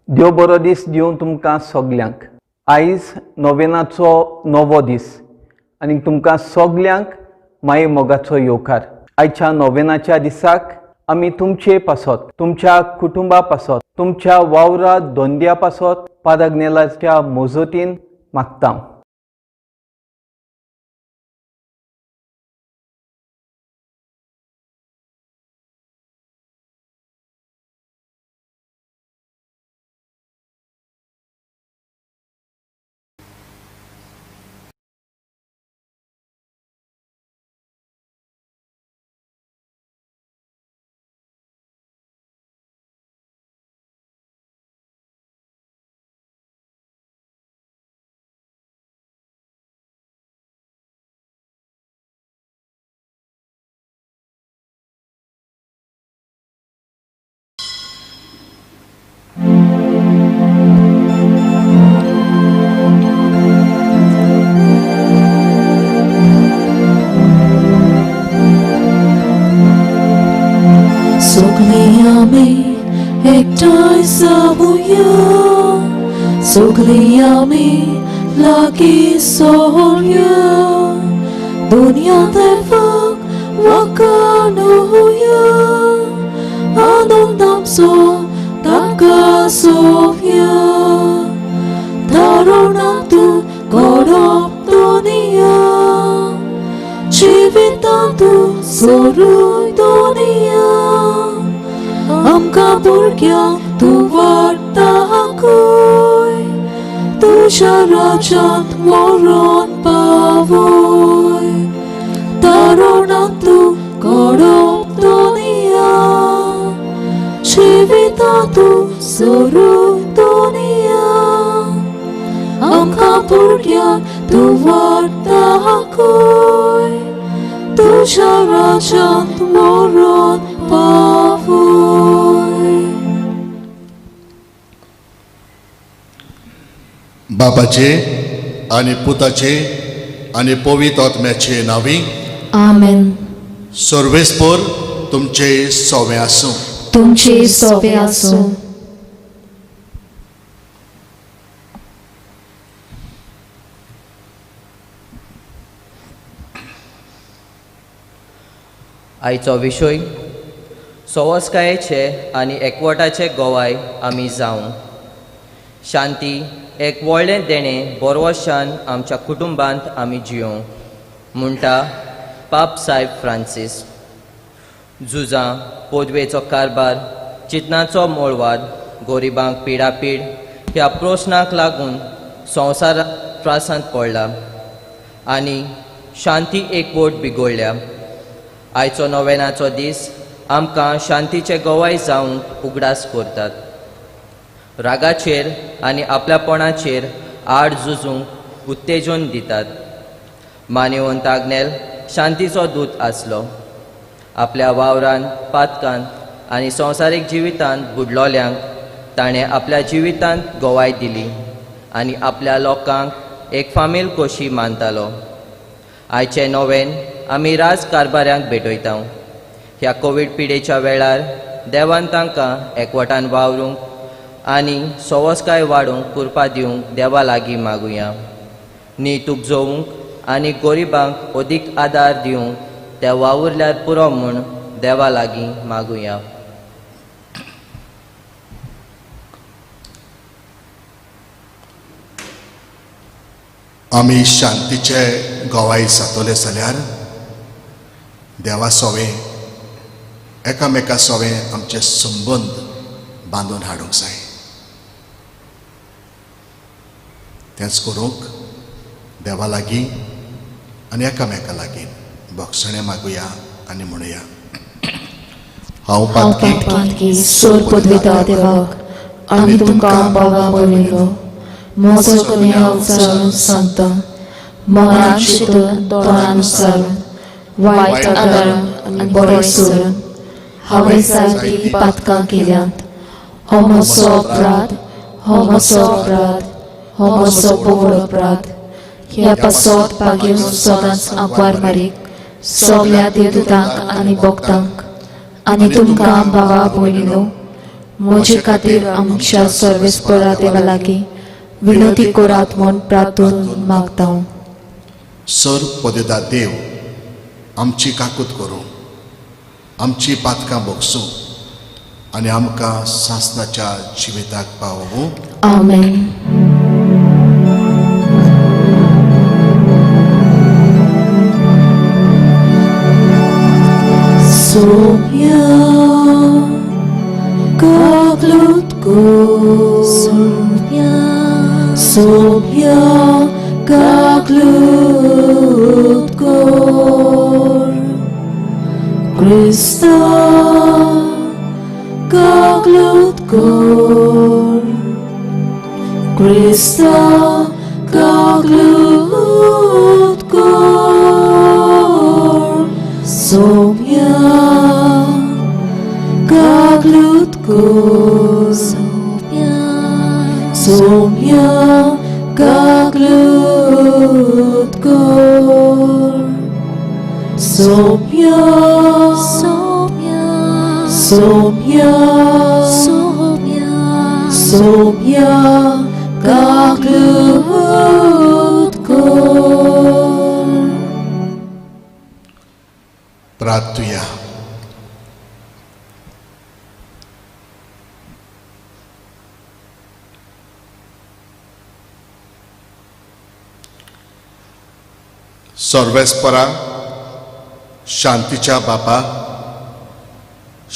देव बरो दीस दिवं तुमकां सगल्यांक. आयज नोवेनाचो नवो दीस आनी तुमकां सगल्यांक माये मोगाचो येवकार. आयच्या नोवेनाच्या दिसाक आमी तुमचे पासत, तुमच्या कुटुंबा पासत, तुमच्या वावरा धंद्या पासत पादग्नेलाच्या मजतीन मागता. Sogliami ektai sabuya, sogliami lagi sohorya, dunia tefak wakanuya, anong damso takasofya, taronatu korop dunia, jivitatu soruy dunia. Amka भुरग्यांक तूं वाडटा आकय, तुज्या राज्यांत व्हरोन पावय. तारणांत तूं कडप दुनिया, जिवितांत तूं सरूय दुनिया. आमकां भुरग्यांक तूं वाडटा आकय, तुज्या राज्यांत व्हरोन पावय. बापाचे आनी पुताचे आनी पवित्र आत्म्याचे नांवी आमेन. सर्वेस्पर तुमचे सोवे आसूं. तुमचे सोवे आसूं. आयचो विशय सवस्कायेचे आनी एकवटाचे गोवाय आमी जावं. शांती एक व्हडलें देणें बोरवशान आमच्या कुटुंबांत आमी जियोवं म्हणटा पाप साहेब फ्रांसीस. झुजां, पदवेचो कारबार, चिंतनाचो मोळवाद, गरिबांक पिडापीड ह्या प्रस्नाक लागून संवसार त्रासांत पडला आनी शांती एकवट बिगडल्या. आयचो नोवेनाचो दीस आमकां शांतीचे गोवाय जावंक उगडास करतात. रागाचेर आनी आपल्यापणाचेर आड झुजूंक उत्तेजन दितात. मानेवंत आग्नेल शांतीचो दूत आसलो. आपल्या वावरान, पातकान आनी संवसारीक जिवितांत बुडलोल्यांक ताणें आपल्या जिवितांत गोवाय दिली आनी आपल्या लोकांक एक फामील कशी मानतालो. आयचें नोवेन आमी राज कारभाऱ्यांक भेटयता. ह्या कोवीड पिडेच्या वेळार देवान तांकां एकवटान वावरूंक आनी सवस्काय वाडोवंक कृपा दिवंक देवा लागीं मागुया. नीत उपजोवंक आनी गरिबांक अदीक आदार दिवंक ते वावुरल्यार पुरो म्हूण देवा लागीं मागुया. आमी शांतीचे गवाय जातले जाल्यार देवा सोवे एकामेका सोवे आमचे संबंद बांदून हाडूंक जाय. तेंच करूंक देवा लागीं आनी एकामेका लागीं भोगसणें मागुया आनी म्हणुया. हांव पातकी सोर पदवेता देवाक आनी तुमकां बाबा भयणीनो म्हजो गुन्यांव उचारून सांगता. मनान चिंतून, तोंडान उच्चारून, वायट आदारान आनी बरें सोडून हांवें जायतीं पातकां केल्यांत. हो म्हजो अपराध, हो म्हजो अपराध, हो म्हजो व्हड अपराध. ह्या पासत भागेवन सदांच आंकवार मारीक सगल्या देवदूतांक आनी भक्तांक आनी तुमकां भावा भयणीनो म्हजे खातीर आमच्या सर्वेस्परा देवा लागीं विनंती करात म्हूण प्रार्थून मागता. सर पदेदा देव आमची काकूत करूं, आमची पातकां भोगसूं आनी आमकां सासणाच्या जिविताक पावोवं. आमेन. Sophia Gaglutko, Sophia, Sophia Gaglutko, Krista Gaglutko, Krista Gaglutko, Sophia Gaglutko, Sophia, Sophia Gaglutko, Sophia, Sophia, Sophia, Sophia, Sophia Gaglutko. प्रार्थुया. सर्वेस्परा शांतीच्या बापा,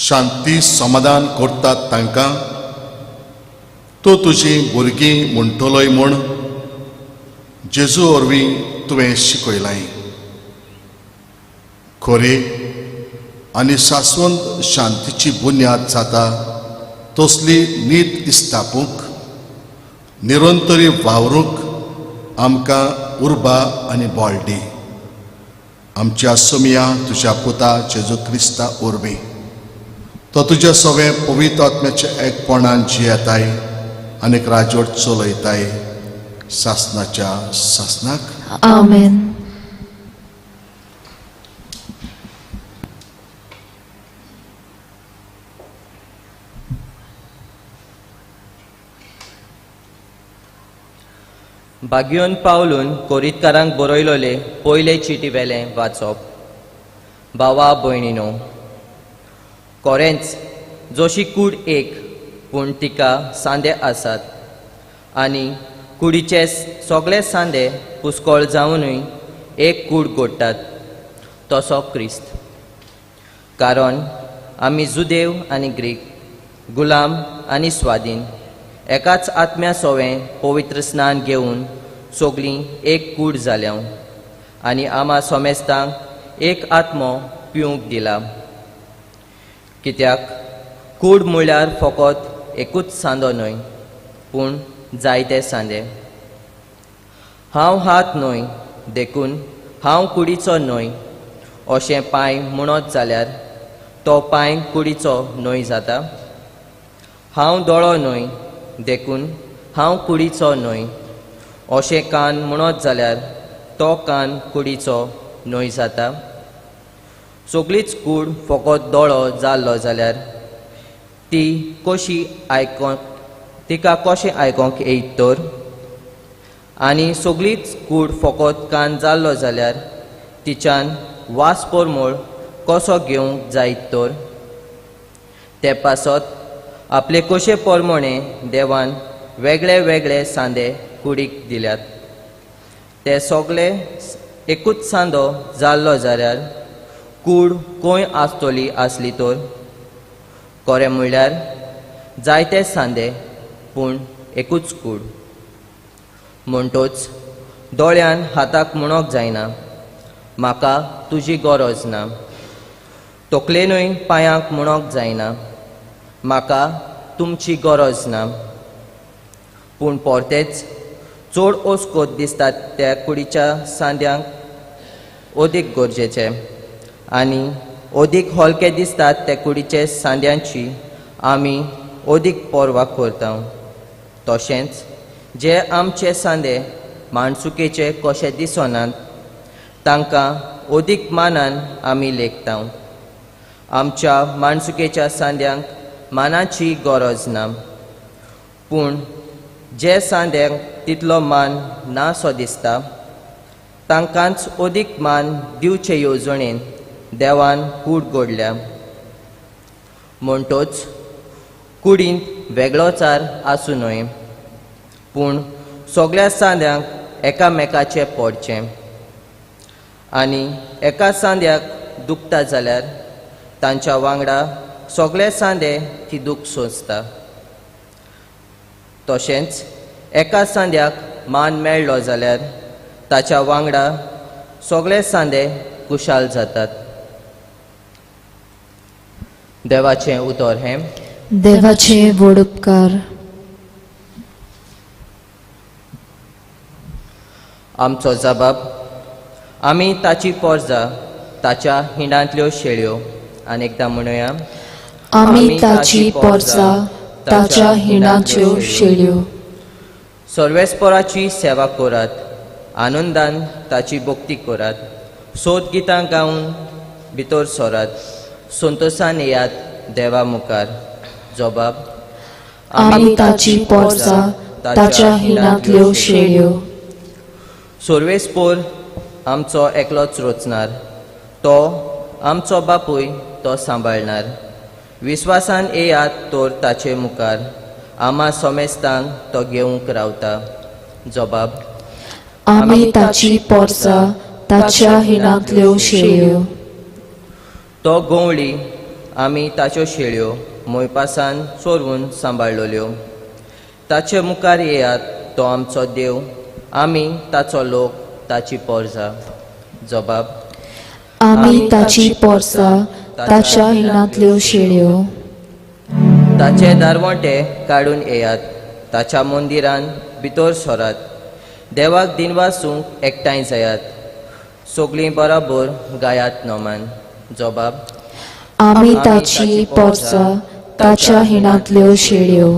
शांती समाधान करतात तांकां तूं तुजी भुरगीं म्हणटलोय म्हूण जेजू वरवीं तुवें शिकयलाय. खरी आनी शाश्वत शांतीची बुन्याद जाता तसली नीत इस्तापूंक निरंतरी वावरूंक आमकां उर्बा आनी बळ दी. आमच्या सोमया तुज्या पुता जेजू क्रिस्ता वरवीं तो तुज्या सगळें पवित्र आत्म्याच्या एकपणान जियेताय आनी राजवट चलयताय सासनाच्या सासनाक. आमेन. बागियोन पावलून कोरीतकारांक बरयलोले पयले चिटी वेलें वाचप. भावा भयणीनो, कोरेंच जशी कूड एक पूण तिका सांदे आसात आनी कुडीचे सगळे सांदे पुस्कोळ जावनूय एक कूड गोडटात तसो क्रिस्त. कारण आमी जुदेव आनी ग्रीक, गुलाम आनी स्वाधीन एकाच आत्म्या सोवें पवित्र स्नान घेवन सगळीं एक कूड जाल्या आनी आमा सोमेस्तांक एक आत्मो पिवंक दिला. कित्याक कूड म्हळ्यार फकत एकूच सांदो न्हय पूण जायते सांदे. हांव हात न्हय देखून हांव कुडीचो न्हय अशें पांय म्हणत जाल्यार तो पांय कुडीचो न्हय जाता. हांव दोळो न्हय देखून हांव कुडीचो न्हय अशें कान म्हणत जाल्यार तो कान कुडीचो न्हय जाता. सगळीच कूड फकत दोळो जाल्लो जाल्यार ती कशी आयकोंक तिका कशें आयकोंक येयत तर? आनी सगळीच कूड फकत कान जाल्लो जाल्यार तिच्यान वास परमळ कसो घेवंक जायत तर? ते पासत आपले कशे परमणे देवान वेगळे वेगळे सांदे कुडीक दिल्यात. ते सगळे एकूच सांदो जाल्लो जाल्यार कूड खंय आसतली आसली तर? खरें म्हणल्यार जायते सांदे पूण एकूच कूड. म्हणटोच दोळ्यान हाताक म्हणोंक जायना म्हाका तुजी गरज ना, तकलेनूय पांयांक म्हणोंक जायना म्हाका तुमची गरज ना. पूण परतेच चड ओसकोत दिसतात त्या कुडीच्या सांद्यांक अदीक गरजेचे आनी अदीक हलके दिसतात त्या कुडीचे सांद्यांची आमी अदीक पर्वा करता. तशेंच जे आमचे सांदे माणसुकेचे कशे दिसनात तांकां अदीक मानान आमी लेखता. आमच्या माणसुकेच्या सांद्यांक मानाची गरज ना. पूण जे सांद्यांक तितलो मान ना सो दिसता तांकांच अदीक मान दिवचे येवजणेन देवान कूड घडल्या. म्हणटोच कुडींत वेगळोचार आसूं न्हय, पूण सगळ्या सांद्यांक एकामेकाचें पडचें. आनी एका सांद्याक दुखता जाल्यार तांच्या वांगडा सगळे सांदे ती दूख सोंसता. तशेंच एका सांद्याक मान मेळ्ळो जाल्यार ताच्या वांगडा सगळे सांदे खुशाल जातात. देवाचें उतर हें. देवाचे व्हड उपकार. आमचो जबाब आमी ताची पोरजा ताच्या हिंडांतल्यो शेळ्यो. आनी एकदां म्हणुया, आमी ताची पोरजा ताच्या हिंडाच्यो शेळ्यो. सर्वेस्पराची सेवा करात, आनंदान ताची भक्ती करात, सोद गितां गावन भितर सरात, संतोसान येयात देवा मुखार. जबाब आमी ताची पोरजा ताच्या हिंडांतल्यो शेळ्यो. सर्वेस्पोर आमचो एकलोच रचणार, तो आमचो बापूय, तो सांबाळणार. विस्वासान येयात तर ताचे मुखार, आमा समेस्तांक तो घेवंक रावता. जबाब आमी ताची पोरजा ताच्या हिंडांतल्यो शेळ्यो. तो गंवळी, आमी ताच्यो शेळ्यो मोयपासान चोरून सांबाळ्ळल्यो. ताचे मुखार येयात, तो आमचो देव, आमी ताचो लोक, ताची पोरजा. जबाब आमी ताची पोरजा ताच्या हिंडांतल्यो शेळ्यो. ताचे दारवंटे काडून येयात, ताच्या मंदिरान भितर सरात, देवाक दिनवासूंक एकठांय जायात, सगळीं बराबर गायात नोमान. जबाब आमी ताची पोरजा ताच्या हिंडांतल्यो शेळ्यो.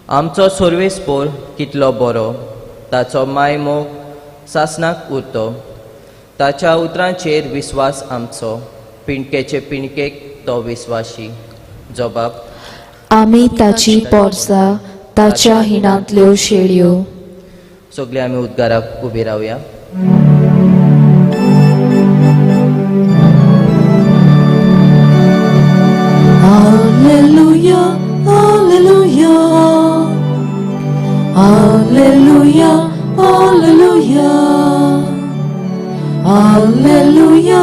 आमचो सर्वेस्पोर कितलो बरो, ताचो मायमोग सासणाक उरतो, ताच्या उतरांचेर विस्वास आमचो, पिणकेचे पिणकेक तो विस्वाशी. जबाब आमी ताची पोरजा ताच्या हिंडांतल्यो शेळ्यो. सगळे आमी उद्गाराक उबी रावया. Alleluia, Alleluia, Alleluia, Alleluia, Alleluia,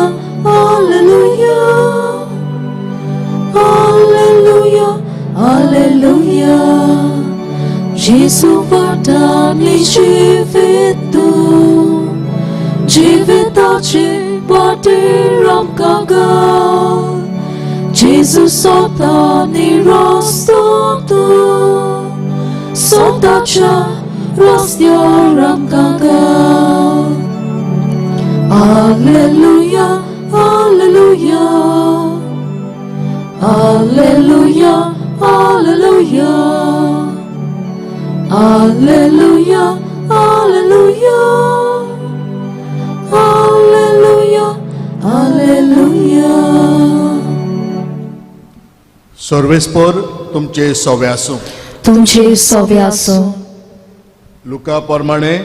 Alleluia, Alleluia, Alleluia. Gesù vardani jivetu, jivetache batiram kagal. Gesù sotani rostotu, sotacha rostioram kagal. Alleluia, Alleluia, Alleluia, Alleluia, Alleluia, Alleluia, Alleluia, Alleluia. सर्वेस्पोर तुमचे सवे आसूं. तुमचे सवे आसूं. लुका प्रमाणे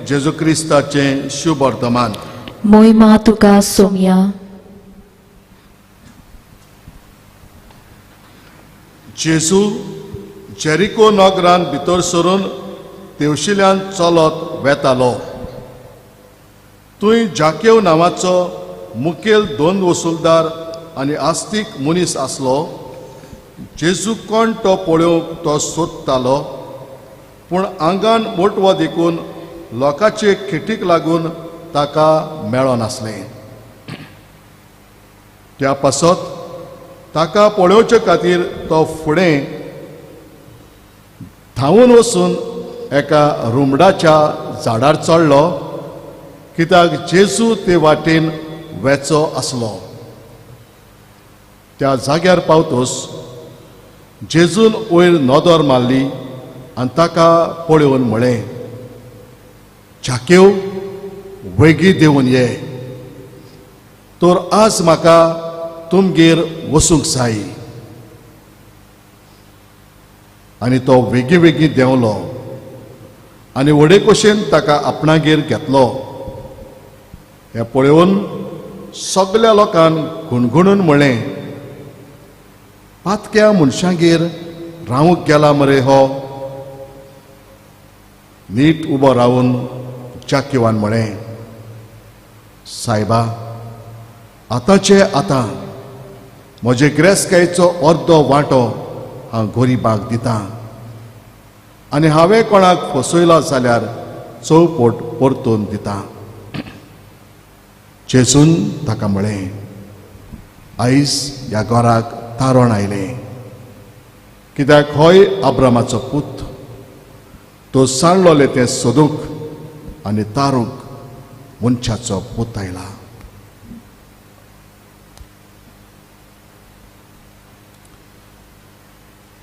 जेजू क्रिस्ताचें शुभ वर्तमान. मोहिमा तुका सोमया. जेजू जेरिको नगरान भितर सरून तेवशिल्यान चलत वेतालो. थंय जाकेव नांवाचो मुखेल दोन वसुलदार आनी आस्तीक मनीस आसलो. जेजू कोण तो पळोवंक तो सोदतालो, पूण आंगान मोटवो देखून लोकांचे खेटीक लागून ताका मेळनासलें. त्या पासत ताका पळोवचे खातीर तो फुडें धांवून वचून एका रुमडाच्या झाडार चडलो, कित्याक जेजू ते वाटेन वेचो आसलो. त्या जाग्यार पावतोस जेजून वयर नदर मारली आनी ताका पळोवन म्हळें, जाकेव वेगीं देंवन ये, तर आज म्हाका तुमगेर वचूंक जाय. आनी तो वेगीं वेगीं देंवलो आनी व्हडे खोशेन ताका आपणागेर घेतलो. हें पळोवन सगल्या लोकान गुणगुणून म्हळें, पातक्या मनशांगेर रावूंक गेला मरे हो. नीट उबो रावन जाकिवान म्हळें, सायबा, आतांचे आतां म्हजे गिरेस्तकायेचो अर्दो वांटो हांव गरिबाक दितां आनी हांवें कोणाक फसयला जाल्यार चौपट परतून दितां. जेजून ताका म्हळें, आयज ह्या घराक तारण आयलें, कित्याक होय अब्रामाचो पूत. तो सांडलोले तें सोदूंक आनी तारूंक मनशाचो पूत आयला.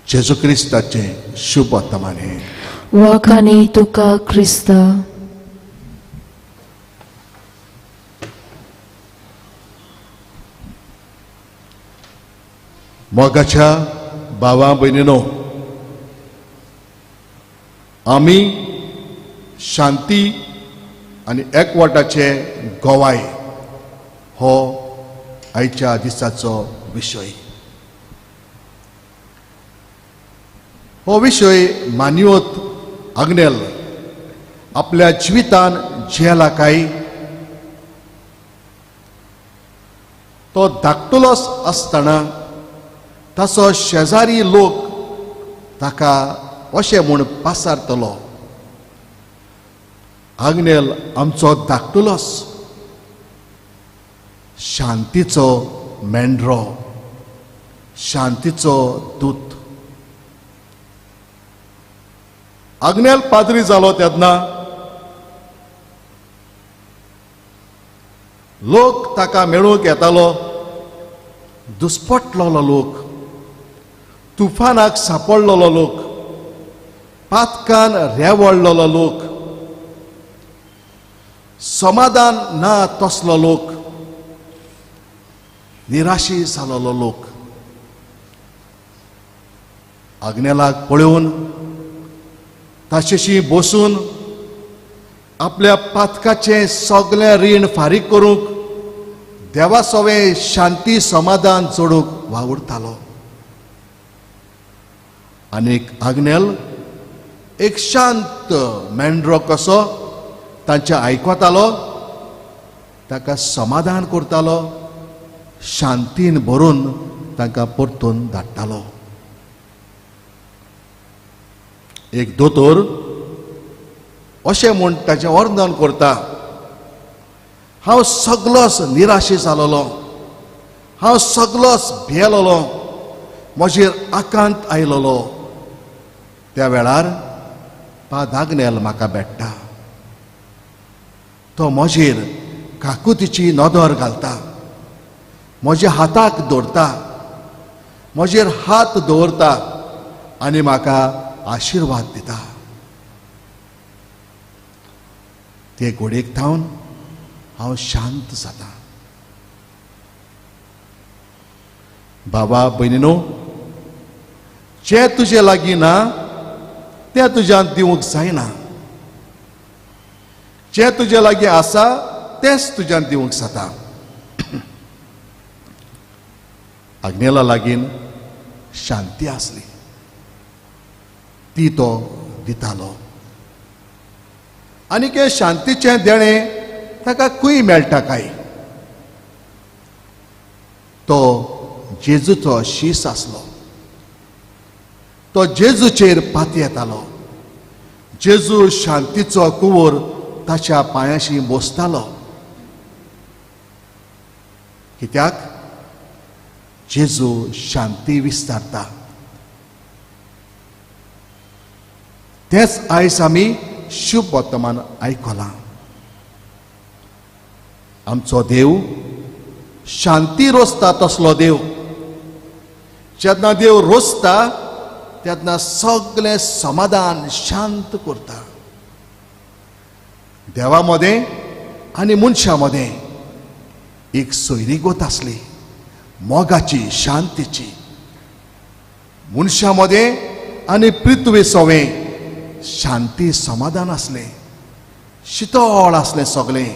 जेजू क्रिस्ताचें शुभ वर्तमान हें. वाखाणी तुका क्रिस्ता. मोगाच्या भावा भयणीनो, आमी शांती आनी एकवटाचे गवाय हो आयच्या दिसाचो विशय. हो विशय मान्योत आग्नेल आपल्या जिवितान झेला काय तो धाकटुलोच आसतना ताचो शेजारी लोक ताका अशें म्हूण पासारतलो, आग्नेल आमचो धाकटुलोस, शांतीचो मेंढरो, शांतीचो दूत. आग्नेल पाद्री जालो तेन्ना लोक ताका मेळूंक येतालो, दुस्पटलोलो लोक, तुफानाक सापडलेलो लोक, पातकान रेवडलेलो लोक, समाधान ना तसलो लोक, निराशी जालोलो लोक. आग्नेलाक पळोवन ताचेशी बसून आपल्या पातकाचें सगळें रीण फारीक करूंक देवा सवें शांती समाधान जोडूंक वावुरतालो. आनीक आग्नेल एक शांत मेंढरो कसो तांचें आयकतालो, ताका समाधान करतालो, शांतीन भरून तांकां परतून धाडटालो. एक दोतोर अशें म्हूण ताचें वर्णन करता, हांव सगलोच निराशी जालोलो, हांव सगलोच भियेलोलो, म्हजेर आकांत आयलोलो. त्या वेळार पाद आग्नेल म्हाका भेट्टा, तो म्हजेर काकुतीची नदर घालता, म्हज्या हाताक दवरता, म्हजेर हात दवरता आनी म्हाका आशिर्वाद दिता. ते घोडयेक थावन हांव शांत जाता. बाबा भयणीनो, जें तुजे लागीं ना तें तुज्यान दिवंक जायना, जें तुजे लागीं आसा तेंच तुज्यान दिवंक जाता. आग्नेला लागीं शांती आसली, ती तो दितालो. आनी हें शांतीचें देणें ताका खंय मेळटा काय? तो जेजूचो शीस आसलो, तो जेजूचेर पातयेतालो. जेजू शांतीचो कुंवर ताच्या पांयाशी बसतालो. कित्याक? जेजू शांती विस्तारता. तेंच आयज आमी शुभ वर्तमान आयकलां. आमचो देव शांती रोसता तसलो देव. जेन्ना देव रोसता तेन्ना सगळें समाधान शांत करता. देवा मदें आनी मनशां मदें एक सोयरीगत आसली, मोगाची, शांतीची. मनशां मदें आनी पृथ्वी सवें शांती समाधान आसलें, शितळ आसलें सगळें.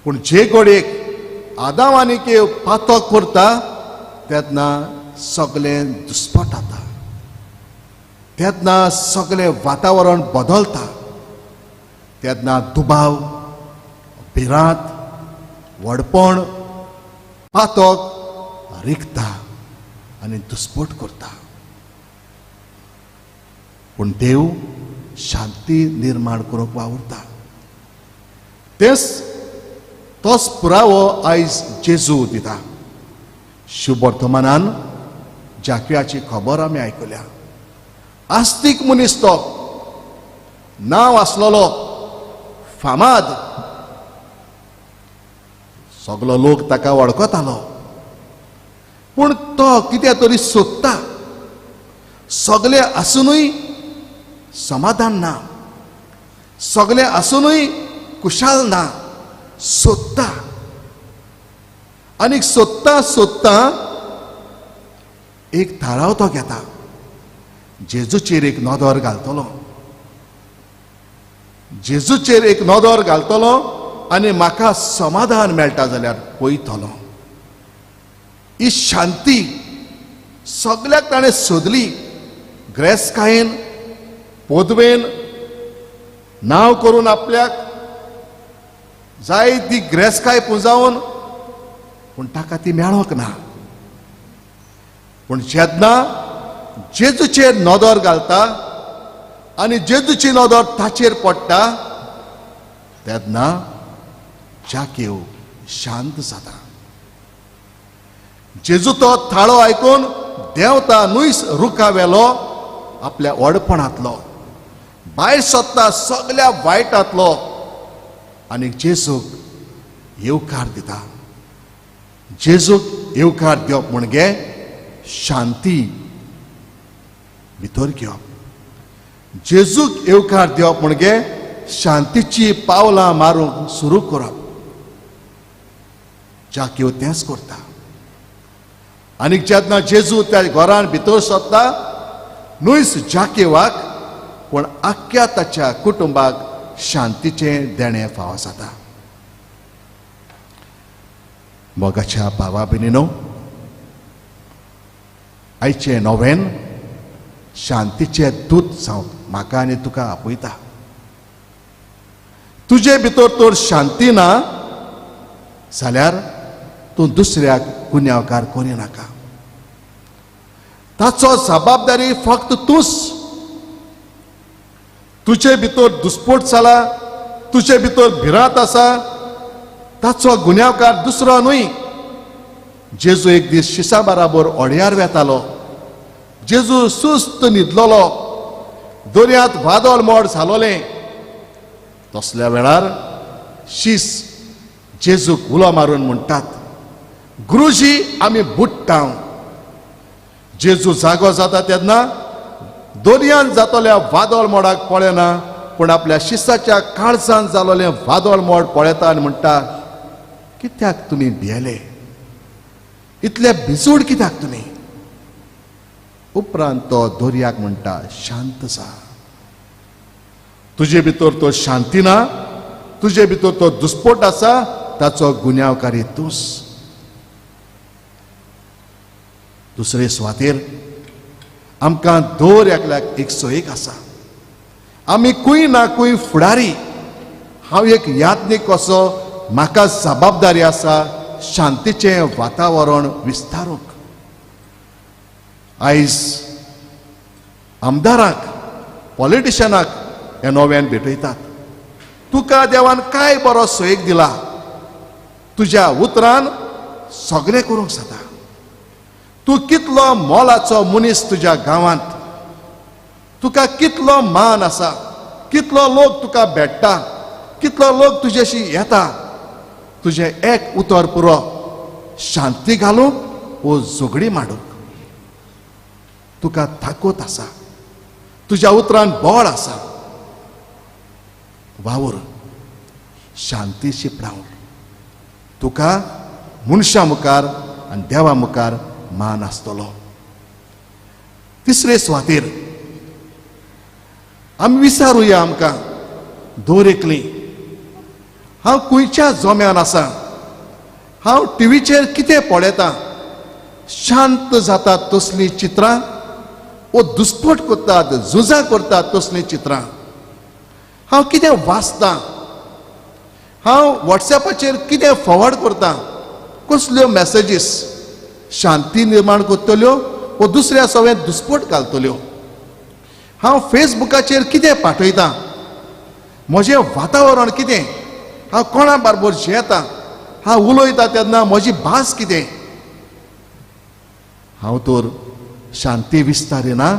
पूण जे घडयेक आदांव आनी एव पातक करता तेन्ना सगळें दुस्पट जाता, तेन्ना सगळें वातावरण बदलता, तेन्ना दुबाव, भिरांत, व्हडपण, पातक रिगता आनी दुस्पट करता. पूण देव शांती निर्माण करूंक वावुरता. तेच तोच पुरावो आयज जेजू दिता. शुभवर्तमानान जाक्याची खबर आमी आयकल्या. आस्तीक मनीस तो, नांव आसलेलो, फामाद, सगलो लोक ताका वळखतालो. पूण तो कितें तरी सोदता. सगळे आसुनूय समाधान ना, सगळे आसुनूय कुशाल ना, सोदता. आनी सोदता सोदता एक थाराव तो घेता, जेजूचेर एक नदर घालतलो, जेजूचेर एक नदर घालतलो आनी म्हाका समाधान मेळटा जाल्यार पळयतलो. ही शांती सगल्याक ताणें सोदली. ग्रेसकायेन, पदवेन, नांव करून आपल्याक जाय ती ग्रेसकाय पुंजावन, पूण ताका ती मेळोंक ना. पूण जेन्ना जेजूचेर नदर घालता आनी जेजूची नदर ताचेर पडटा तेन्ना जाकेव शांत जाता. जेजू तो थाळो आयकून देंवता न्हूयच रुखा वेलो आपल्या व्हडपणांतलो, भायर सोदता सगल्या वायटांतलो आनी जेजूक येवकार दिता. जेजूक येवकार दिवप म्हणजे शांती भितर घेवप. जेजूक येवकार दिवप म्हणजे शांतीची पावलां मारूंक सुरू करप. जाक्यो तेंच करता. आनी जेन्ना जेजू त्या घरान भितर सरता न्हूयच जाकेवाक पूण आख्ख्या ताच्या कुटुंबाक शांतीचें देणें फावो जाता. मोगाच्या भावा भयणीनो, आयचें नोवेन शांतीचें दूत जावन म्हाका आनी तुका आपयता. तुजे भितर तर शांती ना जाल्यार तूं दुसऱ्याक गुन्यांवकार करिनाका. ताचो जबाबदारी फक्त तूंच. तुजे भितर दुस्पोट जाला, तुजे भितर भिरांत आसा, ताचो गुन्यांवकार दुसरो न्हय. जेजू एक दीस शिसा बराबर ओडयार वेतालो. जेजू सुस्त न्हिदलोलो. दर्यांत वादळ मोड जालोलें. तसल्या वेळार शीस जेजूक उलो मारून म्हणटात, गुरुजी आमी बुडटा. जेजू जागो जाता तेन्ना दर्यांत जातल्या वादळ मोडाक पळयना, पूण आपल्या शिसाच्या काळजान जालोलें वादळ मोड पळयता आनी म्हणटा, कित्याक तुमी भियेले, इतले भिजूड कित्याक तुमी? उपरांत तो दर्याक म्हणटा, शांत जा. तुजे भितर तो शांती ना, तुजे भितर तो दुस्पोट आसा, ताचो गुन्यांवकारी तूंच. दुसरे सुवातेर आमकां दर एकल्याक 101 आसा. आमी खंय ना खंय फुडारी. हांव एक याज्ञीक कसो, म्हाका जबाबदारी आसा शांतीचें वातावरण विस्तारूंक. आयज आमदाराक, पॉलिटिशनाक हे नव्यान भेटयतात. तुका देवान काय बरो सोयीक दिला, तुज्या उतरान सगळें करूंक जाता. तूं कितलो मोलाचो मनीस तुज्या गांवांत, तुका कितलो मान आसा, कितलो लोक तुका भेट्टा, कितलो लोक तुजेशी येता. तुजें एक उतर पुरो शांती घालूंक वो झगडी मांडूंक. तुका ताकत आसा, तुज्या उतरान बळ आसा. वावर शांती शिपडावंक. तुका मनशां मुखार आनी देवा मुखार मान आसतलो. तिसरे सुवातेर आमी विचारुया आमकां दर एकली, हांव खंयच्या जोम्यान आसा, हांव टिवीचेर कितें पळयतां, शांत जातात तसलीं चित्रां वो दुस्पट करतात, झुजां करतात तसलीं चित्रां, हांव कितें वाचतां, हांव वॉट्सॅपाचेर कितें फॉवर्ड करतां, कसल्यो मॅसेजीस शांती निर्माण करतल्यो वो दुसऱ्या सवें दुस्पट घालतल्यो, हांव फेसबुकाचेर कितें पाठयतां, म्हजें वातावरण कितें, हांव कोणा बारबर जियेतां, हांव उलयतां तेन्ना म्हजी भास कितें, हांव तर शांती विस्तारिना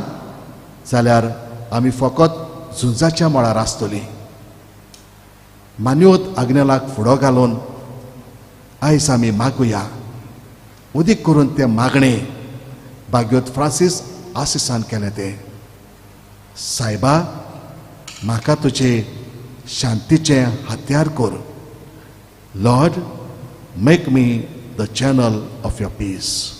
जाल्यार आमी फकत झुंजाच्या मळार आसतली। मान्योत आग्नेलाक फुडो घालून आयज आमी मागुया, उदीक करून तें मागणें बाग्योत फ्रांसीस आसिसान केलें तें, सायबा म्हाका तुजे शांतीचें हत्यार कर, Lord make me the channel of your peace.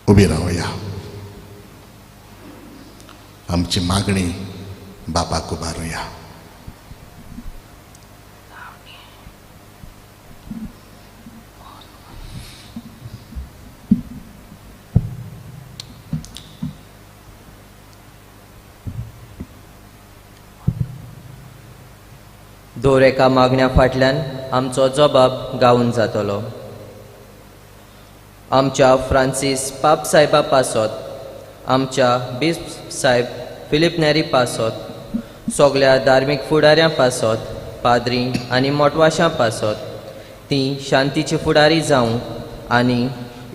उबी रावया, आमची मागणी बापाक उबारुया। दर एका मागण्या फाटल्यान आमचो जबाब गावन जातलो। आमच्या फ्रांसीस पाप साहेबा पासत, आमच्या बिस्प साहेब फिलीप नेरी पासत, सगल्या धार्मीक फुडाऱ्यां पासत, पाद्री आनी मोटवाशां पासत, ती शांतीची फुडारी जावंक आनी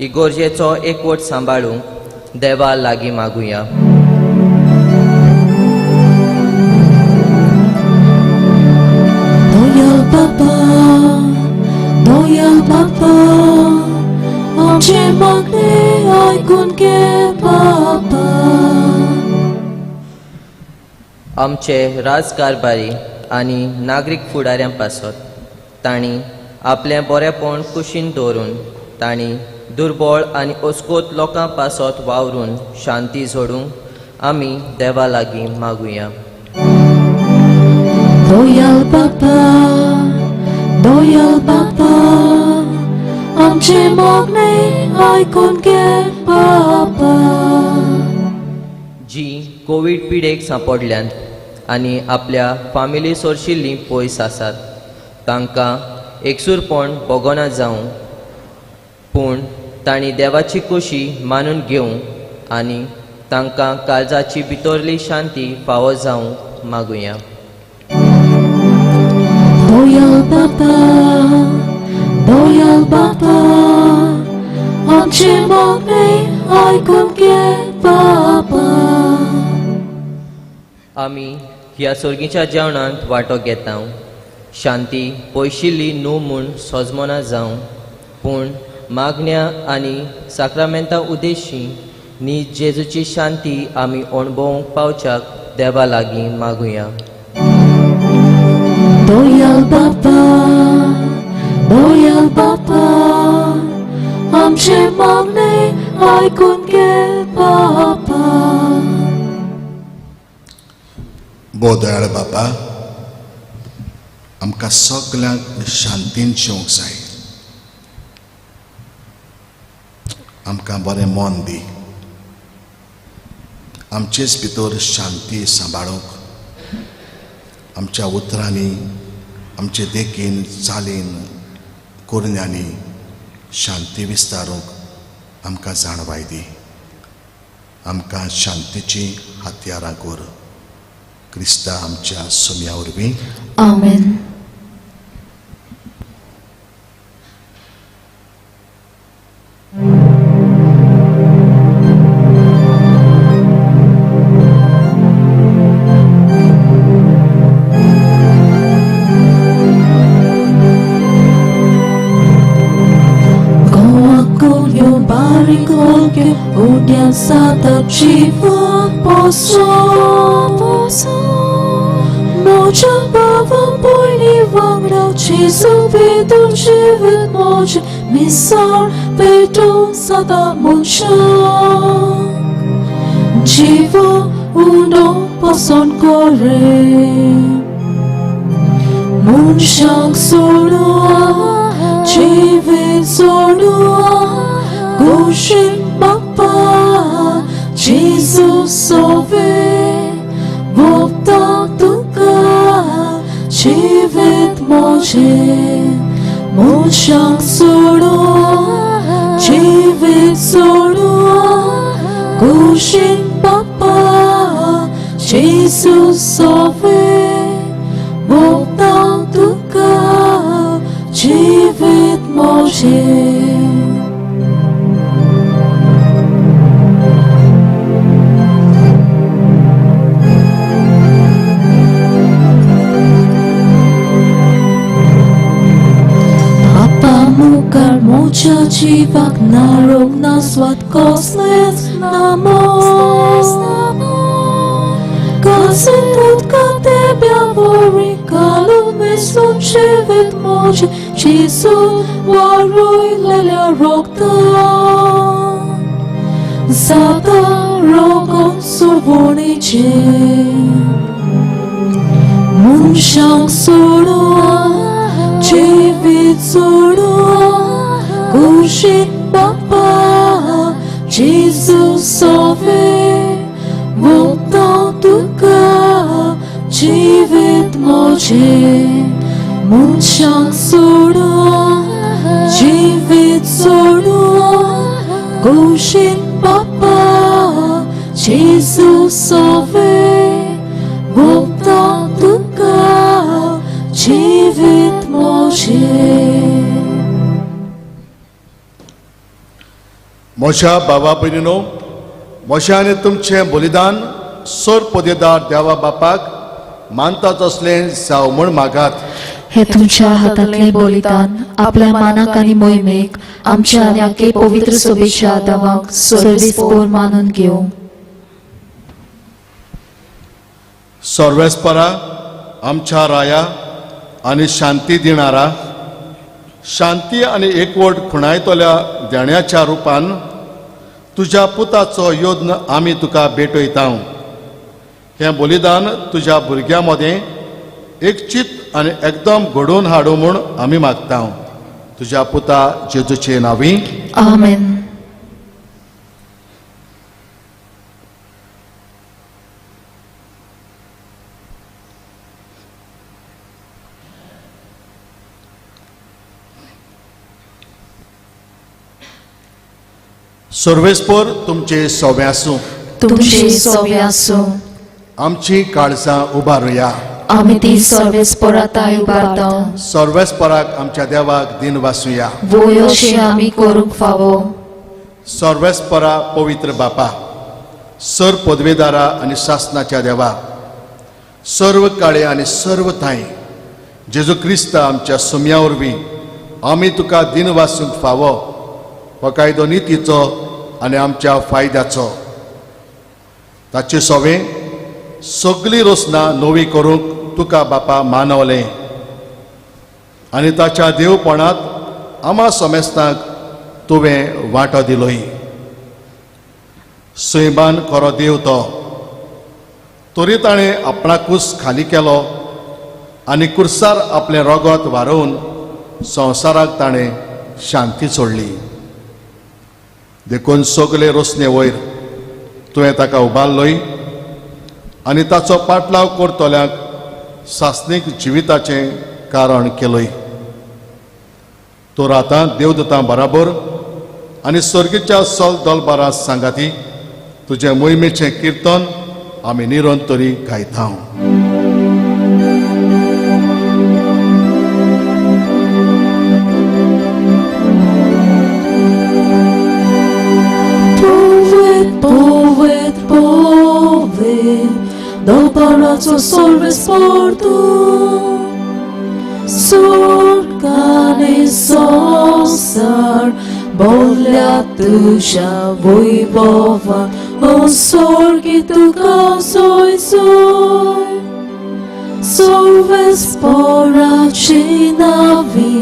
इगोर्जेचो एकवट सांबाळूंक देवा लागीं मागुया। दयाळ बाबा, दयाळ बाबा, आमचें मागणें आयकून घे बाबा। आमचे राजकारभारी आनी नागरीक फुडाऱ्यां पासत तांणी आपलें बरेपण कुशीन दवरून तांणी दुर्बळ आनी अस्कोत लोकां पासत वावरून शांती जोडूंक आमी देवा लागीं मागुया। दयाळ बाबा, दयाळ बाबा, आमचें मागणें आयकून घे बाबा। जी कोवीड पिडेक सांपडल्यांत आनी आपल्या फामिली सोरशिल्लीं पयस आसात तांकां एकसूरपण भोगना जावं, पूण तांणी देवाची खोशी मानून घेवंक आनी तांकां काळजाची भितरली शांती फावो जावंक मागुया। दयाळ बाबा, दयाळ बाबा, आमचें मागणें आयकून घे बाबा। आमी ह्या सोर्गीच्या जेवणांत वांटो घेता, शांती पयशिल्ली न्हू म्हूण सोजमना जावं, पूण मागण्या आनी साक्रामेंता उद्देशी न्ही जेजूची शांती आमी अणभवूंक पावच्याक देवा लागीं मागुया। दयाळ बाबा, दयाळ बाबा, आमचें मागणें आयकून घे बाबा। भोव दयाळ बाबा, आमकां सगल्यांक शांतीन जिवंक जाय, आमकां बरें मन दी, आमचेच भितर शांती सांबाळूंक, आमच्या उतरांनी, आमचे देखीन, चालीन, करण्यांनी शांती विस्तारूंक आमकां जाणवाय दी, आमकां शांतीची हत्यारां कर, क्रिस्ता आमच्या सोम्या वरवीं। आमेन। घेवन उड्यान साता जिवा पोसो म्हज्या बाबा भयणी वांगडा जेजू भितर जिवीत म्हजें मिसाळ पेटोवन सदां मनशाक जिवा उंडो पसंत करे मनशाक सोडून जिवीत सोडून कुशीन बाप्पा जेजू सोवे भोगता तुका जिवीत म्हजें मनशाक सोडून जिवीत सोडून कुशीन बाप्पा जेजू सोवे भोगता तुका जिवीत म्हजें. बापा मुखार म्हज्या जिवाक नारोग ना स्वाद कसलेंच ना मोग कासेंत उदका तेब्या वरी घालून मिसळून जिवीत म्हजें जेजू वारयलेल्या रोगतान जाता रोगोन सुरवणेचें मनशांक सोडून जिवीत सोडून कुशीन बाप्पा जेजू सोवे भोगता तुका जिवीत म्हजें मनशांक सोडून जिवीत सोडून कुशीन बाप्पा जेजू सोवे भोगता तुका जिवीत म्हजें. म्हज्या बाबा भयणीनो, म्हजें आनी तुमचें बलिदान सर पदेदार देवा बापाक मानता तसलें जावं म्हूण मागात. हे तुमच्या हातांतलें बलिदान आपल्या मानाक आनी मोहिमेक आमच्या आनी आखे पवित्र सभेच्या आदावाक सर्वेस्पोर मानून घेवं. सर्वेस्परा आमच्या राया आनी शांती दिणारा, शांती आनी एकवट खुणायतल्या देण्याच्या रुपान तुज्या पुताचो यत्न आमी तुका भेटयता. हें बलिदान तुज्या भुरग्यां मदें एकचित आनी एकदम घडोवन हाडूं म्हूण आमी मागता, तुज्या पुता जेजूचे नांवी. आमेन. सर्वेस्पोर तुमचे सोबें आसूं. तुमचे सोबे आसूं. आमची काळजां उबारुया. आमी ती सर्वेस्पोराताय उबारता. सर्वेस्पराक आमच्या देवाक दिन वासुया. वय अशें आमी करूंक फावो. सर्वेस्परा पवित्र बापा, सर पदवेदारा आनी सासनाच्या देवा, सर्व काळे आनी सर्व थांय जेजू क्रिस्ता आमच्या सुम्या वरवीं आमी तुका दिन वासूंक फावो हो कायदो नितीचो आनी आमच्या फायद्याचो. ताचे सोवे सगळी रोसना नवी करूंक तुका बापा मानवलें आनी ताच्या देवपणांत आमा समेस्तांक तुवें वांटो दिलोय. सैमान खरो देव तो, तरी ताणें आपणाकूच खाली केलो आनी कुर्सार आपलें रगत वारोवन संवसाराक ताणें शांती सोडली. देखून सगळे रोसणे वयर तुवें ताका उबारलोय आनी ताचो पाटलाव करतल्यांक सासणीक जिविताचें कारण केलोय. तर आतां देवदूतां बराबर आनी सर्गीच्या सल दलबारा सांगाती तुजें मोहिमेचें किर्तन आमी निरंतरी गायता. Poet, poet, do palazzo solve sportu, sur cane sosar, बोल्या तुज्या वैभवान ओ स्वर्गी तुका सोय सोय सर्वेस पोराची नावी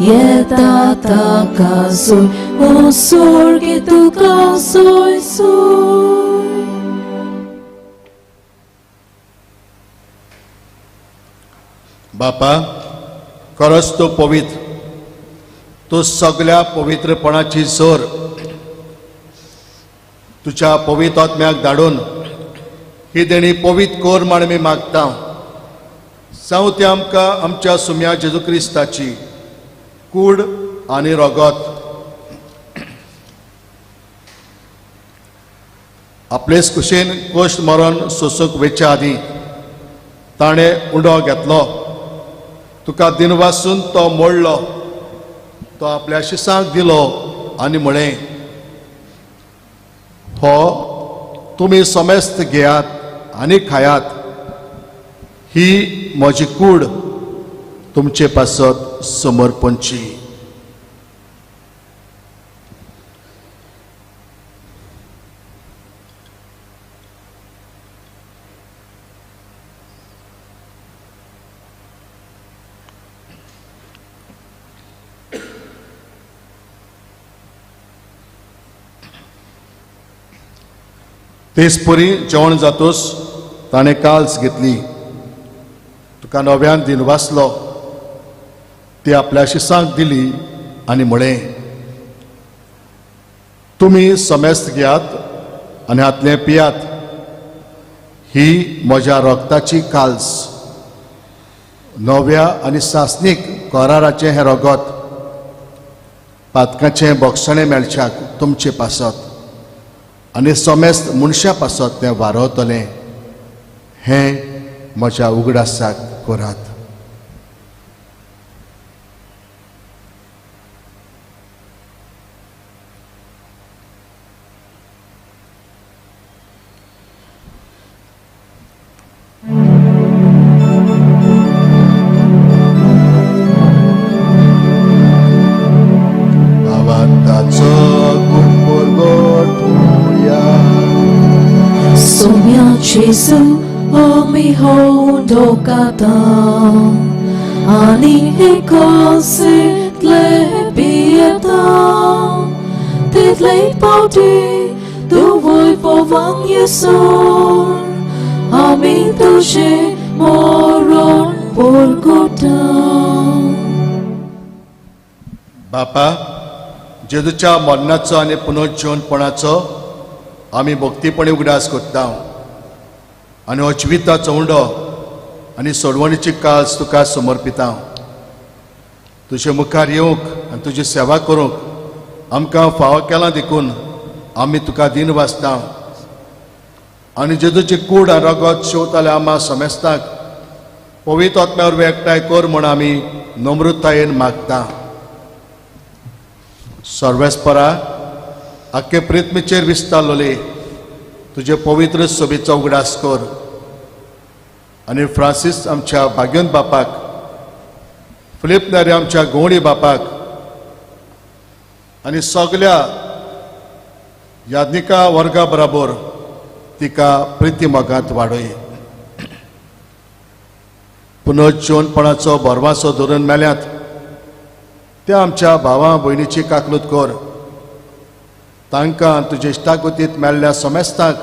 येता ताका सोय ओ स्वर्गी तुका सोय सोय. बापा, खरोच तूं पवित्र, तूं सगळ्या पवित्रपणाची जोर. तुज्या पवित्र आत्म्याक धाडून ही देणी पवित्र कर म्हण आमी मागता. जावं ती आमकां आमच्या सुम्या जेजू क्रिस्ताची कूड आनी रगत. आपलेच कुशीन कोश्ट मरण सोसूंक वेच्या आदीं ताणें उंडो घेतलो, तुका दिनवासून तो मोडलो, तो आपल्या शिसांक दिलो आनी म्हळें, हो तुमी समेस्त घेयात आनी खायात, ही म्हजी कूड तुमचे पासत समर्पणची. तेच परी जेवण जातूच ताणें काल्स घेतली, तुका नव्यान दिन वाचलो, ती आपल्या शिसांक दिली आनी म्हळें, तुमी समेस्त घेयात आनी हातलें पियात, ही म्हज्या रगताची काल्स, नव्या आनी सासणीक कराराचें हें रगत, पातकाचें बोगसणें मेळच्याक तुमचे पासत आनी समेस्त मनशां पासत तें वारवतलें, हें म्हज्या उगडासाक करात. Jesu आमी हो डोकाता आनी एकासेंतले पियेता, तितले पावटी तूं वैभवान येसर आमी तुजें मरण परगटा. बापा, जेजूच्या मरणाचो आनी पुनर्जीवनपणाचो आमी भक्तीपणी उगडास करता आनी हो जिविताचो उंडो आनी सोडवणीची काज तुका समर्पिता. तुजे मुखार येवंक आनी तुजी सेवा करूंक आमकां फावो केलां देखून आमी तुका दिन वाचता. आनी जेजूची कूड आनी रगत शेवताले आमा समेस्ताक पवित्र आत्म्या वरवीं एकठांय कर म्हूण आमी नम्रतायेन मागता. सर्वेस्परा, आख्खे प्रिथ्मीचेर विस्तारलोले तुजे पवित्र सोबीचो उगडास कर आनी फ्रांसीस आमच्या भाग्योन बापाक, फिलीप नेरी आमच्या गोवणी बापाक आनी सगल्या याज्ञिका वर्गा बराबर तिका प्रिती मोगांत वाडय. पुनर्जीवनपणाचो भरवासो धरून मेल्यात त्या आमच्या भावा भयणीची काकलूत कर. तांकां तुजे इश्टागतींत मेल्ल्या समेस्तांक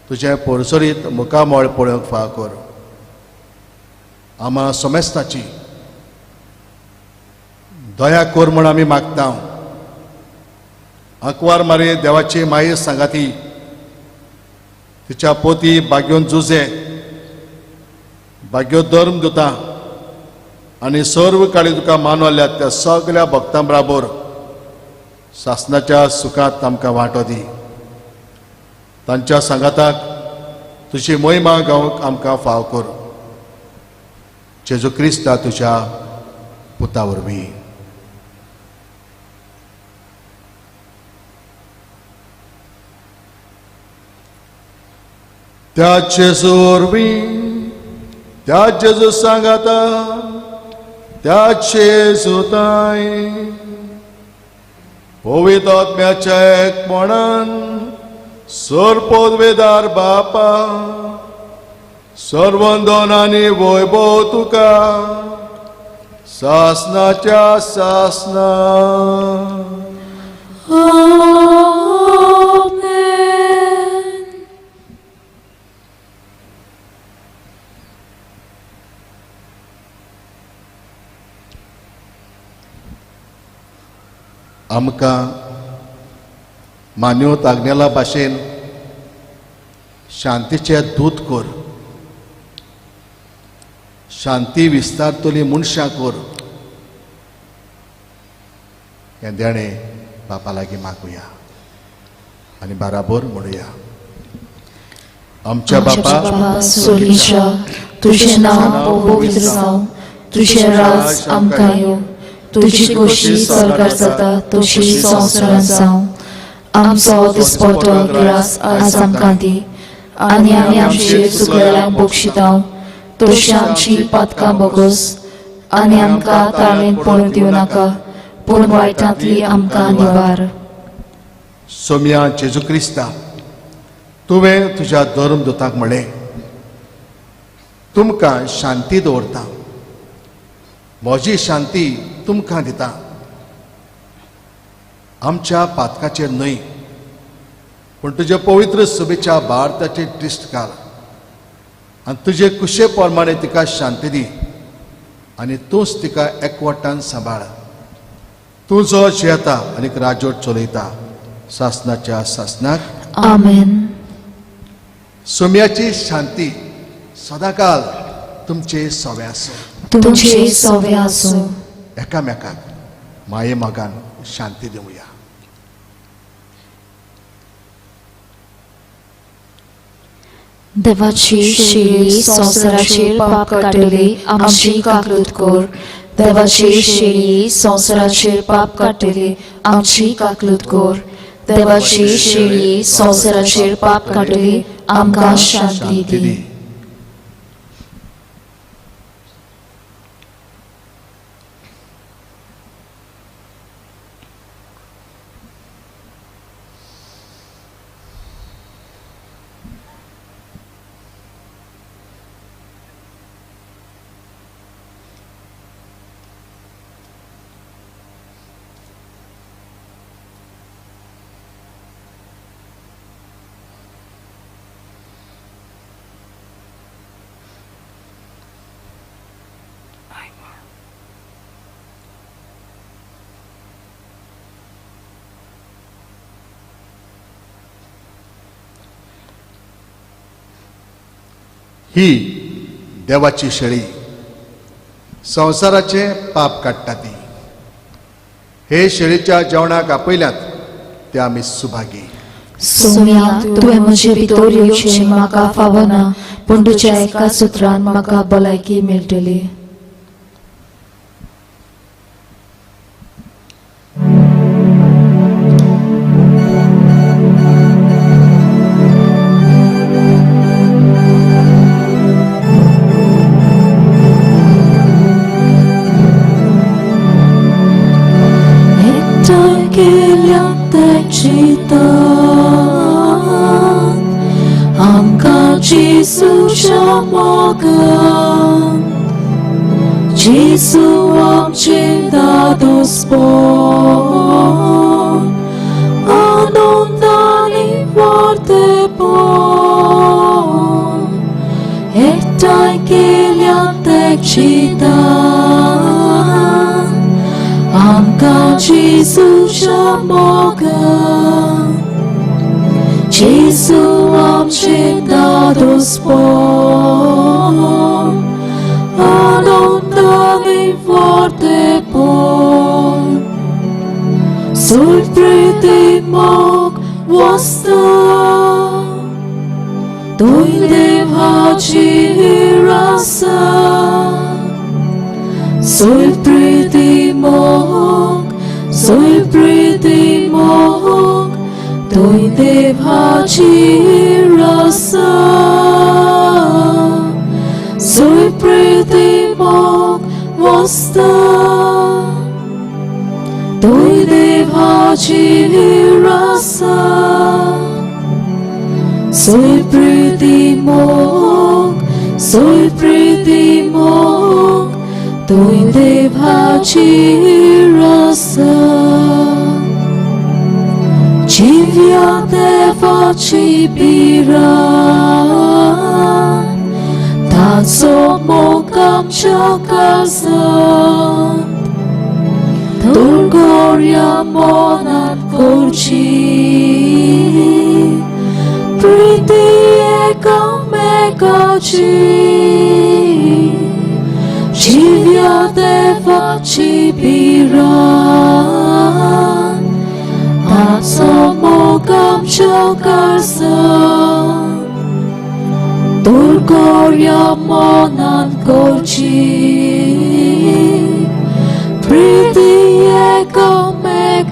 तुजें पोरसरीत मुखामळ पळोवंक फाव कर. आमा समेस्ताची दया कर म्हूण आमी मागता. आंकवार मारे देवाची माये सांगाती तिच्या पोती बाग्योन जुजे भाग्यो धर्म दिता आनी सर्व काळी तुका मानवल्यात त्या सगल्या भक्तां बराबर सासणाच्या सुखांत आमकां वांटो दी. तांच्या सांगाताक तुजी महिमा गावंक आमकां फाव कर. जेजू क्रिस्ता तुज्या पुता वरवीं. त्या जेजू वरवीं, त्या जेजू सांगाता, त्या जेजू ताई. पवित्र आत्म्याच्या एकपणान सरपदवेदार बापा सर्वंदन आनी वैभव तुका सासनाच्या सासना. आमेन. आमकां मान्योत आग्नेला भाशेन शांतीचे दूत कर, शांती विस्तारतली मनशां कर. हें देणें बापा लागीं मागुया आनी बाराबर म्हणुया. आमच्या बापा स्वर्गीच्या, तुजें नांव पवित्र जावं, तुजें राज आमकां येवं, तुजी खोशी स्वर्गार जाता तशी संवसारांत जावं. आमचो दिसपटो ग्रास आज आमकां दी आनी आमी आमचे चुकलेल्यांक बक्षितांव तशी आमची पातकां बोगस आनी आमकां ताळेंत पडूंक दिवं नाका, पूण वायटांतली आमकां निवार. सोम्या जेजू क्रिस्ता, तुवें तुज्या धर्मदूताक म्हणलें, तुमकां शांती दवरता, म्हजी शांती तुमकां दिता. आमच्या पातकाचेर न्हय पूण तुजे पवित्र सभेच्या भारताचेर दिश्ट घाल आनी तुजे कुशे प्रमाणे तिका शांती दी आनी तूंच तिका एकवटान सांबाळ. तूं जो जियेता आनी राजवट चलयता सासनाच्या सासनाक. आमेन. सोम्याची शांती सदाकाल तुमचे सवे आसूं. तुमचे सवे आसूं. एकामेकाक माये मोगान शांती दिवया. देवाची शेळी संवसाराचेर पाप काडटली आमची काकलूत कर. देवाची शेळी संवसाराचेर पाप काडटली आमची काकलूत कर. देवाची शेळी संवसाराचेर पाप काडटली आमकां शांती दी. ही देवाची शेळी संवसाराचे पाप काडटा ती. हे शेळीच्या जेवणाक आपयल्यात ते आमी सुभागी. सोम्या, तुवें म्हजे भितर येवचें म्हाका फावना, पूण तुज्या एका सुत्रान म्हाका भलायकी मेळटली. जेजूच्या मोगान, जेजू आमचें दादोसपण, आनंदान वाडतेपण, एकठांय केल्यान तें चिंतान, आमकां जेजूच्या मोगान, जेजू आमचें दादोसपण, आनंदान वाडतेपण, सुप्रीती मोग वसता, थंय देवाची आसा. सुप्रीती मोग, सुप्रीती मोग, थंय देवाची आसा. सुप्रीती मोग वसता, थंय देवाची हाजीर आसा. Soy प्रीती मोग, soy प्रीती मोग, तुंय देव हाजीर आसा. जिव्या देवाची पिरान, ताचो मोग आमच्या काळजांत, दुर्गोर्या मनांत करची, प्रीती एकामेकाची. जिव्या देवाची पिरान, ताचो मोग आमच्या काळजांत, दुर्गोर्या मनांत करची, प्रीती एकामेकाची.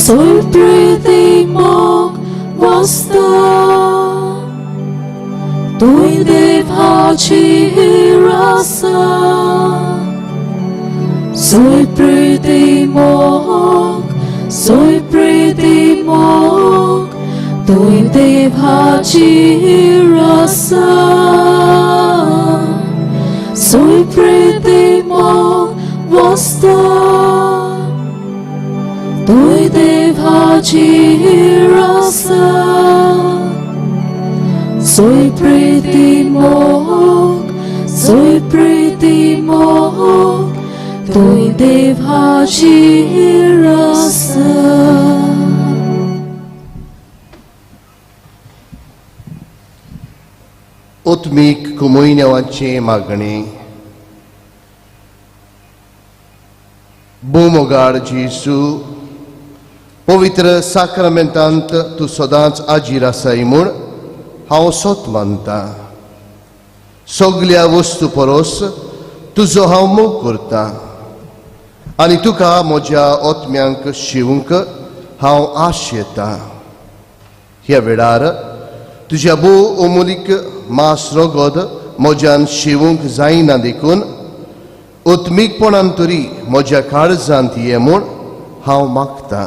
Soy प्रीती मोग वासता, तुंय देव हाजीर आसा. Soy प्रीती मोग, soy प्रीती मोग, तुंय देव हाजीर आसा. Soy प्रीती मोग वासता, तुंय देव हाजीर आसा. Soy प्रीती मोग, soy प्रीती मोग, तुंय देव हाजीर आसा. उत्मीक कुमोयन्यावाचें मागणें. भोमोगाड जेजू, पवित्र साक्रामेंतांत तूं सदांच आजीर आसाय म्हूण हांव सोत मानतां. सगल्या वस्तू परस तुजो हांव मोग करतां आनी तुका म्हज्या ओत्म्यांक शिवंक हांव आशेतां. ह्या वेळार तुज्या भोव अमोलीक मास रगत म्हज्यान शिवूंक जायना देखून उत्मीकपणान तरी म्हज्या काळजांत ये म्हूण हांव मागतां.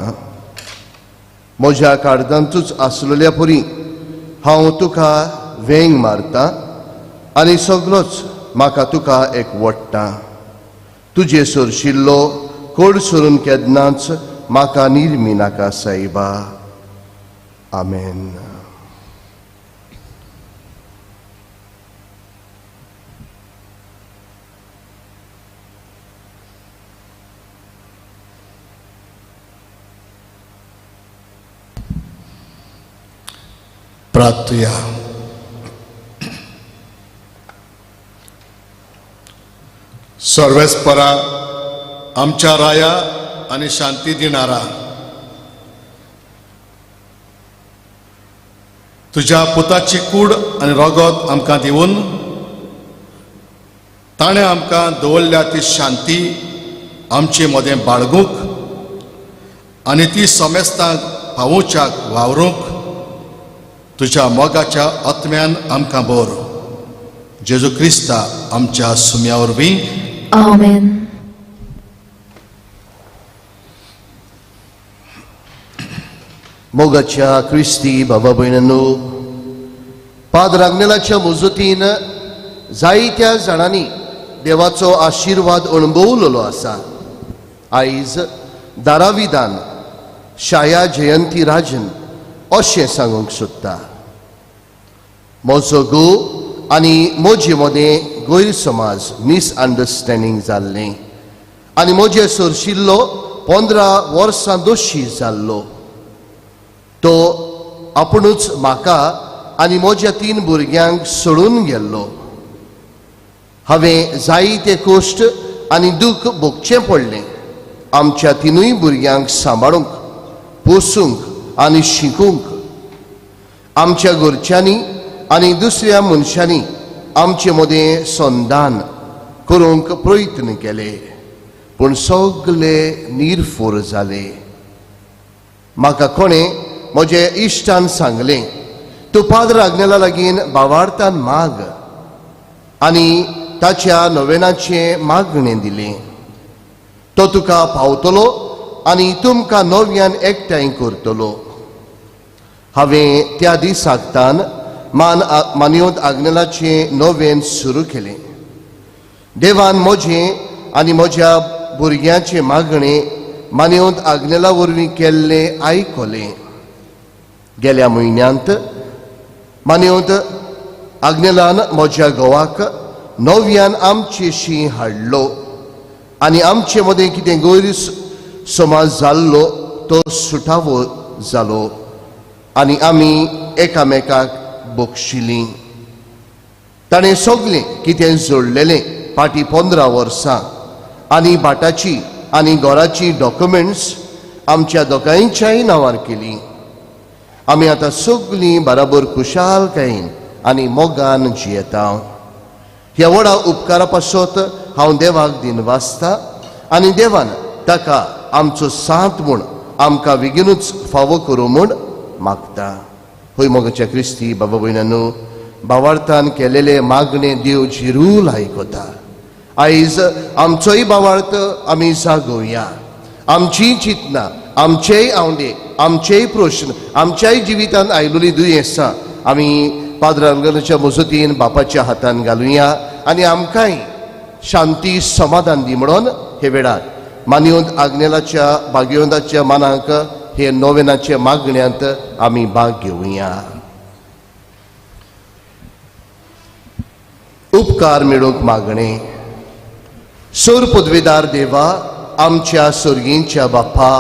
म्हज्या काळजांतूच आसलेल्या परी हांव तुका वेंग मारतां आनी सगळोच म्हाका तुका एक वडटा. तुजे सरशिल्लो कोड सरून केन्नाच म्हाका निर्मी नाका सायबा. आमेन. प्रार्थुया. सर्वेस्परा आमच्या राया आनी शांती दिणारा, तुज्या पुताची कूड आनी रगत आमकां दिवन ताणें आमकां दवरल्या ती शांती आमचे मदें बाळगूंक आनी ती समेस्तांक पावोवच्याक वावरूंक तुज्या मोगाच्या आत्म्यान आमकां बोर. जेजू क्रिस्ता आमच्या सुम्या वरवीं. आमेन. मोगाच्या क्रिस्ती बाबा भयणांनो, पाद्र आग्नेलाच्या मुजतीन जायत्या जाणांनी देवाचो आशिर्वाद अणभवलेलो आसा. आयज दाराविदान शाया जयंती राजन अशें सांगूंक सोदता. म्हजो घोव आनी म्हजे मदें गैरसमाज मिसअंडरस्टँडींग जाल्लें आनी म्हजे सरशिल्लो 15 वर्सां दोशी जाल्लो. तो आपुणूच म्हाका आनी म्हज्या 3 भुरग्यांक सोडून गेल्लो. हांवें जायते कश्ट आनी दूख भोगचें पडलें आमच्या 3 भुरग्यांक सांबाळूंक, पोसूंक आनी शिकूंक. आमच्या घरच्यांनी आनी दुसऱ्या मनशांनी आमचे मदें संदान करूंक प्रयत्न केले, पूण सगळे निर्फोर जाले. म्हाका कोणें म्हजे इश्टान सांगलें, तूं पाद्र आग्नेला लागीं बावार्थान माग आनी ताच्या नोवेनाचें मागणें दिलें. तो तुका पावतलो आनी तुमकां नव्यान एकठांय करतलो. हांवें त्या दिसाक तान मानयोत आग्नेलाचें नवेन सुरू केलें. देवान म्हजें आनी म्हज्या भुरग्यांचें मागणें मानयोत आग्नेला वरवीं केल्लें आयकलें. गेल्या म्हयन्यांत मानयोत आग्नेलान म्हज्या घोवाक नव्यान आमचेशी हाडलो आनी आमचे मदें कितें गैर समाज जाल्लो तो सुटावो जालो आनी आमी एकामेकाक बक्षिलीं. ताणें सगळें कितें जोडलेलें फाटीं 15 वर्सां आनी भाटाची आनी घराची डॉक्युमेंट्स आमच्या दोगांयच्याय नांवार केली. आमी आतां सगळीं बराबर खुशालकायेन आनी मोगान जियेता. ह्या व्हडा उपकारा पासत हांव देवाक दिनवासता आनी देवान ताका आमचो साथ म्हूण आमकां बेगीनूच फावो करूं म्हूण मागता. हय मोगाच्या क्रिस्ती बाबा भयणांनो, बावार्थान केलेले मागणे देव जिरूल आयकता. आयज आमचोय बावार्थ आमी जागोवया. आमचीय चिंतनां, आमचेय आंवडे, आमचेय प्रश्न, आमच्याय जिवितांत आयलोली दुयेंसां आमी पाद्र आंगणाच्या मजतीन बापाच्या हातान घालुया आनी आमकांय शांती समाधान दी म्हणून हे वेळार मानयोत आग्नेलाच्या भाग्यवंताच्या मानाक हे नोवेनाच्या मागण्यांत आमी भाग घेवया. उपकार मेळूंक मागणें. सोर पदवेदार देवा, आमच्या सोर्गींच्या बाप्पा,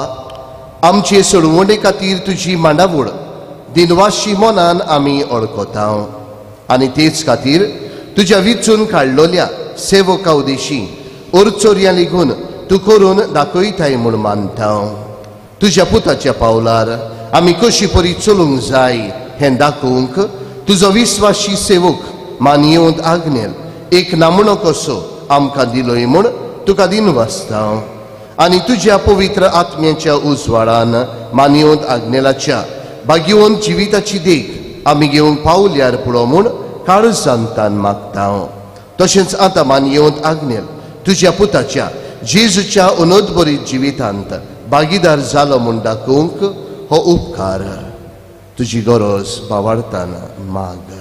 आमचे सोडवणे खातीर तुजी मांडावळ दिनवाशी मनान आमी ओळखता आनी तेच खातीर तुज्या विचून काडलोल्या सेवका उदेशी ओरचोरयां लेगून तूं करून दाखयताय म्हूण मानता. तुज्या पुताच्या पावलार आमी कशी परी चलूंक जाय हें दाखोवंक तुजो विस्वाशी सेवक मानयेवंत आग्नेल एक नामणो कसो आमकां दिलोय म्हूण तुका दिनवासता आनी तुज्या पवित्र आत्म्याच्या उजवाडान मानयेवंत आग्नेलाच्या भाग्यवंत जिविताची देख आमी घेवंक पावल्यार पुरो म्हूण काळजांतान मागता. तशेंच आतां मानयेवंत आग्नेल तुज्या पुताच्या जेजूच्या अनोदबरीत जिवितांत भागीदार जालो म्हूण दाखोवंक हो उपकार तुजी गरज बावार्थान माग.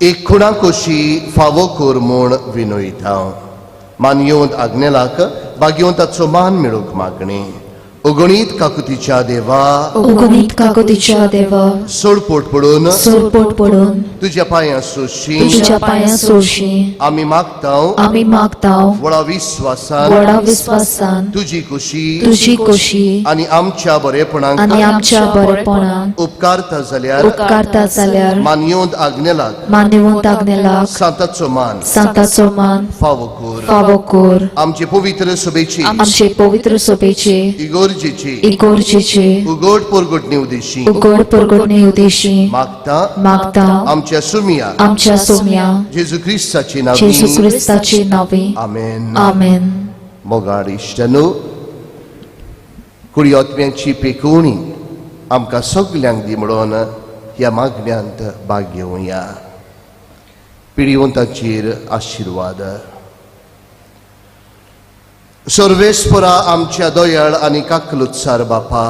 एक खुणा कशी फावो कर म्हूण विनयता. मानयेवंत आग्नेलाक भाग्यवंताचो मान मेळूंक मागणी. अगणीत काकुतीच्या देवा, अगणीत काकुतीच्या देवा, सोडपोट पडून, सोडपोट पडून तुज्या पांयां सोशी, तुज्या पांयां सोशी आमी मागता, आमी मागता व्हडा विस्वासान, व्हडा विस्वासान तुजी खुशी, तुजी खोशी आनी आमच्या बरेपणाक आनी आमच्या बरेपणाक उपकारता जाल्यार, उपकारता जाल्यार मानयेवंत आग्नेलाक, मानयेवंत आग्नेलाक सांताचो मान सांताचो मान फावो कर. फावो कर. आमचे पवित्र सभेची, आमचे पवित्र सभेचे इगोर्जेची, इगोर्जेचे उगड परगटणी उदेशी उगड परगटणे उदेशी मागता मागता आमच्या सुमिया आमच्या सोम्या जेजू क्रिस्ताची जेजू नावी. क्रिस्ताचे नावे. आमेन. आमेन. मोगाड इश्टानो, कुडयोत्म्यांची पेकोवणी आमकां सगल्यांक दी म्हणून ह्या मागण्यांत भाग घेवया. पिडिवंताचेर आशिर्वाद. सर्वेस्परा आमच्या दयाळ आनी काकलुत्सार बापा,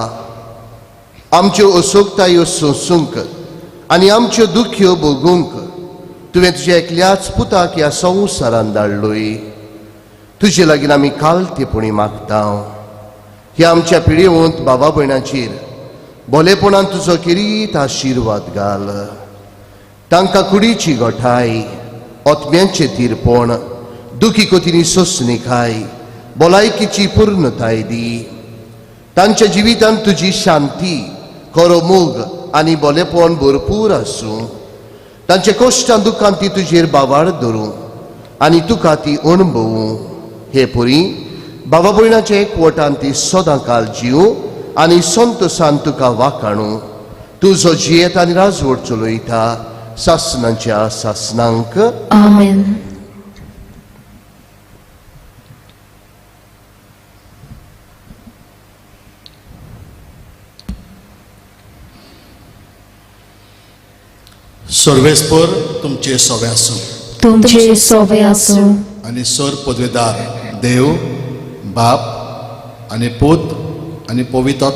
आमच्यो असोकतायो सोंसूंक आनी आमच्यो दुख्यो भोगूंक तुवें तुज्या एकल्याच पुताक ह्या संवसारान धाडलोय. तुजे लागीं आमी कालतेपणी मागता. ह्या आमच्या पिळेवंत बाबा भयणाचेर भोलेपणान तुजो किरीत आशिर्वाद घाल. तांकां कुडीची गोठाय, ओतम्यांचें तिरपण, दुखी कोतीनी सोंसणीकाय, भलायकीची पूर्णताय दी. तांच्या जिवितांत तुजी शांती, खरो मोग आनी भोलेपण भरपूर आसूं. तांच्या कश्टां दुखान ती तुजेर बावार धरूं आनी तुका ती अणभवूं. हे पुरी बाबा भयणाच्या एकवटान ती सदां काल जीव आनी संतोसान तुका वाखाणू. तुजो जियेत आनी राजवट चलयता सासनाच्या सासनांक. आमेन. सर्वेस्पर तुमचे सवे आसूं. तुमचे सोवे आसूं. आनी सर पदवेदार देव बाप आनी पूत आनी पवित्र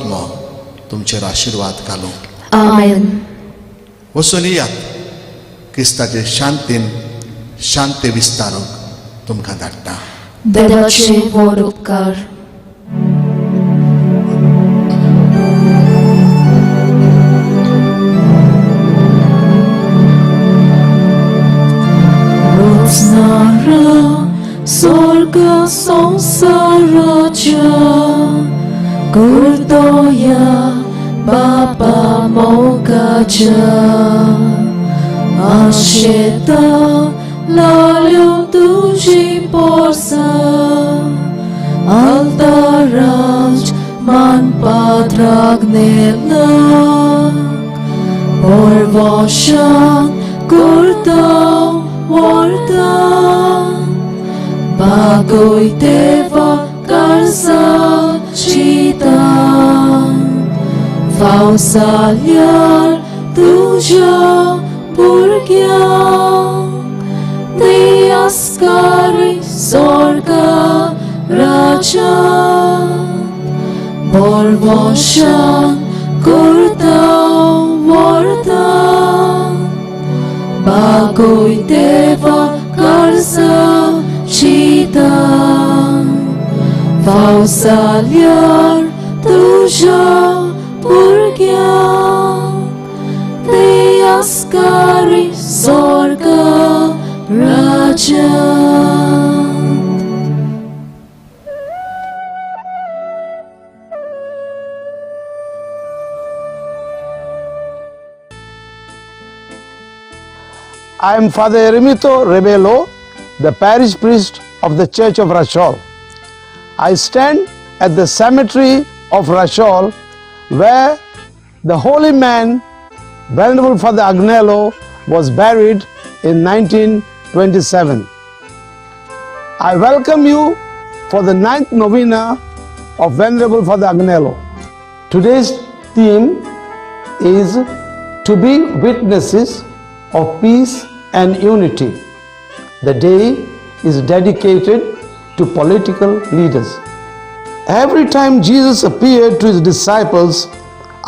तुमचेर आशिर्वाद घालूं. आमेन. वचून येयात, क्रिस्ताचे शांतीन शांती विस्तारूंक तुमकां धाडटा. देवाचे व्हड उपकार. Rosnara, sorga संसाराच्या कुर्तोया बापा मोगाच्या आशेता लाल्यो तुजी पोरसा आल्ताराज मानपात्राक नेलाक पोरवशान करता व्हरता बागय देवा काळजा चिंता फाव जाल्यार तुज्या भुरग्यांक ते आस्कारी स्वर्गा राज्यांत बोरवशान करता व्हरता बागय देवा काळजा चिंता फाव जाल्यार तुज्या भुरग्यांक ते आस्कारी स्वर्गा राज्यांत. I am Father Eremito Rebelo, the parish priest of the Church of Rachol. I stand at the cemetery of Rachol, where the holy man, Venerable Father Agnelo, was buried in 1927. I welcome you for the 9th novena of Venerable Father Agnelo. Today's theme is to be witnesses of peace and unity. The day is dedicated to political leaders. Every time Jesus appeared to his disciples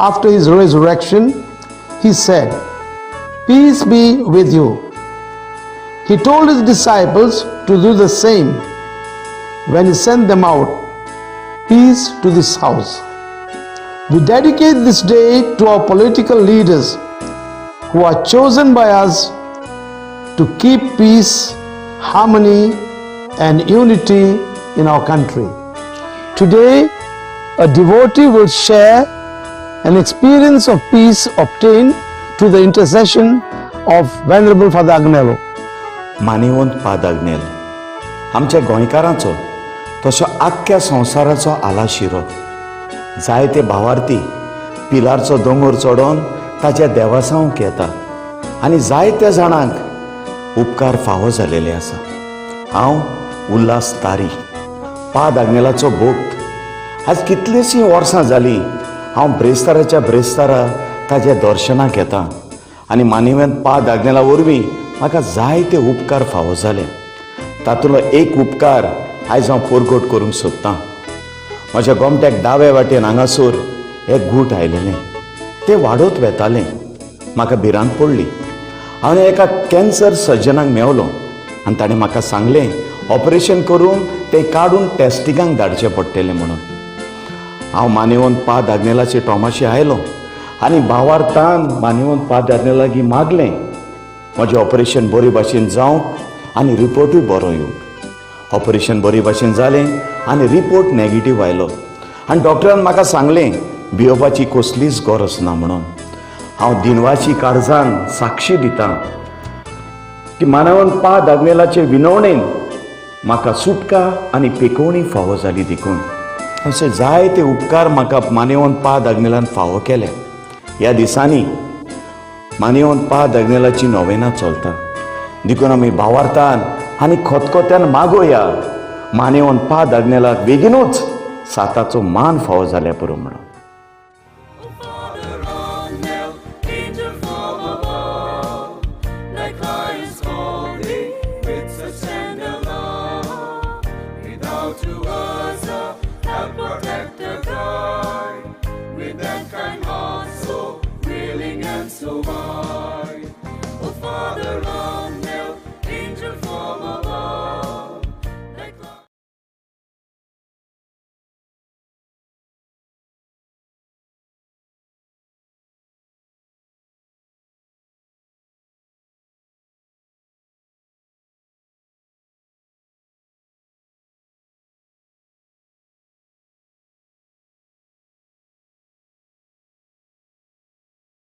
after his resurrection, he said, "Peace be with you." He told his disciples to do the same when he sent them out, "Peace to this house." We dedicate this day to our political leaders who are chosen by us to keep peace, harmony, and unity in our country. Today, a devotee will share an experience of peace obtained through the intercession of Venerable Father Agnelo. मानेवंत पाद आग्नेल आमच्या गोंयकारांचो तसो आख्ख्या संवसाराचो आलाशिरो. जायते भावार्थी पिलारचो दोंगर चडोवन ताच्या देवासांवक येता आनी जायत्या जाणांक उपकार फावो जालेले आसा. हांव उल्हास तारी, पाद आग्नेलाचो भक्त. आज कितलींशीं वर्सां जालीं हांव ब्रेस्ताराच्या ब्रेस्तारा ताच्या दर्शनाक येता आनी मानेवंत पाद आग्नेला वरवीं म्हाका जायते उपकार फावो जाले. तातूंतलो एक उपकार आयज हांव परगट करूंक सोदतां. म्हज्या गोमट्याक दावे वाटेन हांगासर एक गूट आयलेलें, तें वाडत वेतालें. म्हाका भिरांत पडली. हांवें एका कॅन्सर सर्जनाक मेवलो आनी ताणें म्हाका सांगलें ऑपरेशन करून तें काडून टेस्टिंगाक धाडचें पडटलें म्हणून. हांव मानेवंत पाद आग्नेलाचे टॉमाशी आयलो आनी भावार्थान मानेवंत पाद आग्नेला लागीं मागलें म्हजें ऑपरेशन बरे भाशेन जावंक आनी रिपोर्टूय बरो येवंक. ऑपरेशन बरे भाशेन जालें आनी रिपोर्ट नेगेटीव आयलो आनी डॉक्टरान म्हाका सांगलें भियोवपाची कसलीच गरज ना म्हणून. हांव दिनवाशी काळजान साक्षी दितां की मानवन पाद आग्नेलाचे विनवणेन म्हाका सुटका आनी पेकोवणी फावो जाली. देखून अशे जायते उपकार म्हाका मानेवन पाद आग्नेलान फावो केले. ह्या दिसांनी मानेवन पाद आग्नेलाची नोवेना चलता, देखून आमी भावार्थान आनी खतखत्यान मागोया मानेवन पाद आग्नेलाक बेगिनूच साताचो मान फावो जाल्या पुरो म्हणून. Father Agnel, angel from above. protector God.